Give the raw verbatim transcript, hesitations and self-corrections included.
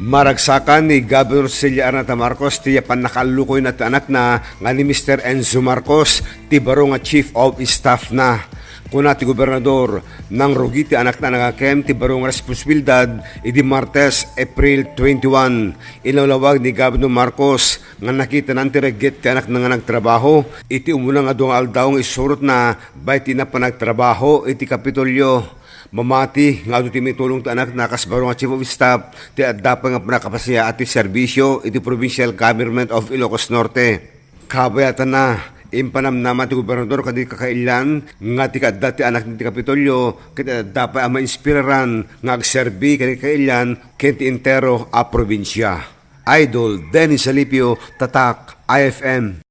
Maragsakan ni Governor Cecilia Arnata Marcos ti pannakaallukoyna ti anakna nga ni Mister Enzo Marcos ti baro nga Chief of Staff na. Kuna ti gobernador, nangrugi ti anakna a nangakem ti baro nga responsibilidad idi Martes, April twenty-one. Inlawlawag ni Governor Marcos nga nakitanan ti regget ti anakna nga nagtrabaho iti umuna nga dua nga aldaw nga isurotna bayti na panagtrabaho iti Kapitolyo. Mamati nga adu ti mitulong ti anakna kas baro nga Chief of Staff ti adda pay nga pannakapasayaat ti serbisyo iti Provincial Government of Ilocos Norte. Kabayatanna, impanamnama ti gobernador kadagiti kakailian nga ti kaadda ti anakna iti Kapitolyo ket adda pay a mainspiraran nga agserbi kadagiti kakailian ken ti entero a probinsia. Idol Dennis Alipio, Tatak, I F M.